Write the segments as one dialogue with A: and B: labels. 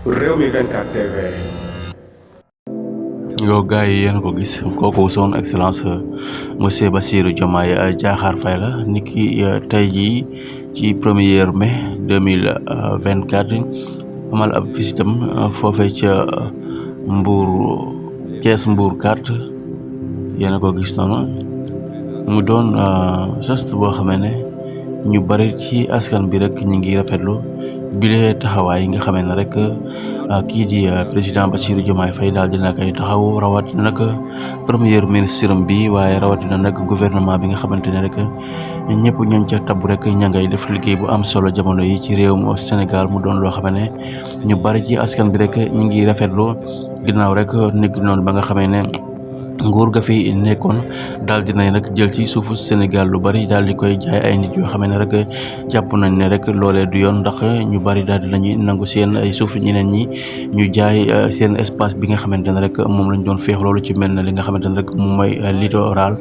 A: Rewmi 24 TV.
B: yow gars yi yéen ko gis kooku son excellence monsieur Bassirou Diomaye Diakhar Faye la niki tey jii ci 1er mai 2024 amal ab visitam foofee ca Mbour Thiès Mbour 4 yéen ko gis noonu mu doon geste boo xamee ne ñu bari ci askan bi rek ñu ngi rafetlu bile taxawaay nga xamee ne rek kii di président Bassirou Diomaye Faye daal dina koy taxaw rawatina nag premier ministre bi waaye rawatina nag gouvernement bi nga xamante ne rek ñëpp ñooñ ca tabb rek ña ngay def liggéey bu am solo jamono yi ci réewum Sénégal mu doon loo xam ne ñu bari ci askan bi rek ñu ngi rafetlu ginnaaw rek nekk noonu ba nga xamee ne nguur ga fi nekkoon daal dinay nag jël ci suufu Sénégal lu bari daal di koy jaay ay nit yoo xam ne rek jàpp nañ ne rek loolee du yoon ndax ñu bari daal dinañuy nangu seen ay suuf ñeneen ñi ñu jaay seen espace bi nga xamante ne rek moom lañ doon feex loolu ci mel na li nga xamante ne rek moom mooy littoral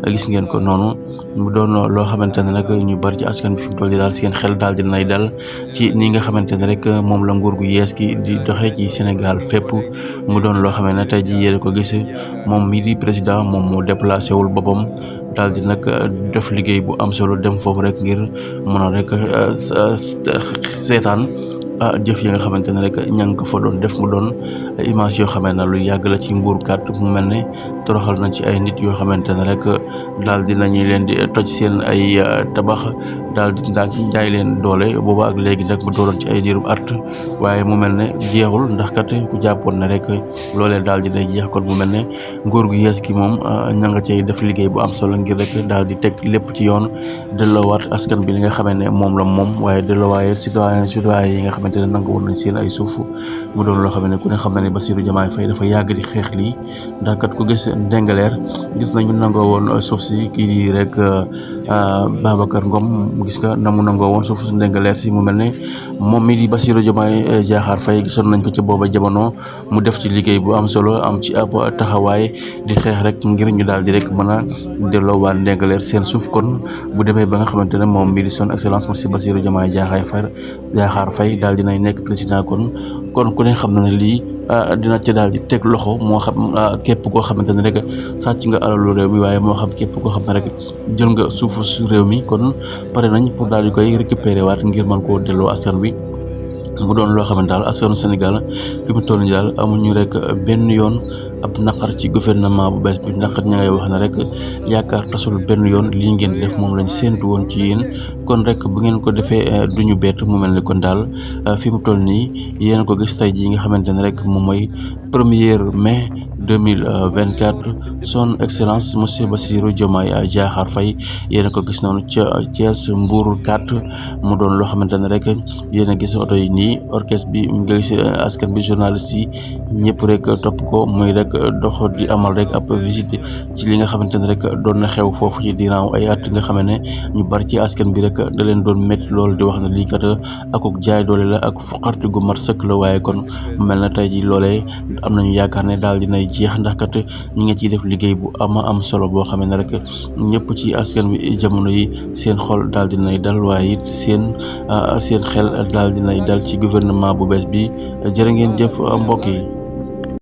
B: gis ngeen ko noonu mu doon loo xamante ne nag ñu bari ci askan bi fi mu toll daal seen xel daal dinay dal ci ni nga xamante ne rek moom la nguur gu yees gi di doxee ci Sénégal fépp mu doon loo xamee ne tey ji yéen ko gis moom mi di président moom moo déplacé wul boppam daal di nag def liggéey bu am solo dem foofu rek ngir mën a rek seetaan jëf yi nga xamante ne rek ña ngi ko fa doon def mu doon image yoo xamante ne lu yàgg la ci Mbour 4 mu mel ne toroxal nañ ci ay nit yoo xamante ne rek daal di nañu leen di toj seen ay tabax daal di jaay leen doole booba ak léegi nag mu dooroon ci ay diirum art waaye mu mel ne jeexul ndax kat ku jàppoon ne rek loolee daal di day jeex kon mu mel ne nguur gu yees gi moom ña nga cay def liggéey bu am solo ngir rek daal di teg lépp ci yoon delloowaat askan bi li nga xamante ne moom la moom waaye delloowaat citoyen yi nga xamante ne nangu woon nañ seen ay suuf mu doon loo xam ne ku ne xam na ne Bassirou Diomaye Faye dafa yàgg di xeex lii ndax kat ku gis Ndingler gis nañu nangoo woon suuf si kii di rek Babacar Ngom gis nga na mu nangoo woon suuf si Ndingler si mu mel ne moom mi di Bassirou Diomaye Diakhar Faye gisoon nañ ko ci booba jamono mu def ci liggéey bu am solo am ci ab taxawaay di xeex rek ngir ñu daal di rek mën a delloowaat Ndingler seen suuf kon bu demee ba nga xamante ne moom mi di son excellence monsieur Bassirou Diomaye Diakhar Faye daal dinay nekk président kon ku ne xam na ne lii dina ci daal di teg loxo moo xam képp koo xamante ne rek sàcc nga alalu réew mi waaye moo xam képp koo xam ne rek jël nga suufu réew mi kon pare nañ pour daal di koy récupérer waat ngir mën koo delloo askan wi mu doon loo xamante daal askanu Sénégal fi mu toll nii daal amuñu rek benn yoon ab naqar ci gouvernement bu bees bi ndax ña ngay wax ne rek yaakaar tasul benn yoon lii ngeen di def moom lañ séentu woon ci yéen kon rek bu ngeen ko defee duñu bett mu mel ni kon daal fi mu toll nii yéen ko gis tey jii nga xamante ne rek moom mooy 1er mai 2024 son excellence monsieur Bassirou Diomaye Diakhar Faye yéen a ko gis noonu ca Thiès Mbour 4 mu doon loo xamante ne rek yéen a gis oto yi nii orchestre bi nga gis askan bi journaliste yi ñëpp rek topp ko muy rek dox di amal rek ab visite ci li nga xamante ne rek doon na xew foofu ci diiraaw ay at nga xam ne ñu bari ci askan bi rek da leen doon métti loolu di wax ne lii kat akuk jaay doole la ak fuqarti gu mat sëkk la waaye kon mel na tey ji loolee am nañu yaakaar ne daal dinay jeex ndax kat ñi nga ciy def liggéey bu am solo boo xam ne rek ñëpp ci askan bi jamono yi seen xol daal dinay dal waaye it seen xel daal dinay dal ci gouvernement bu bees bi jërë ngeen jëf mbokk yi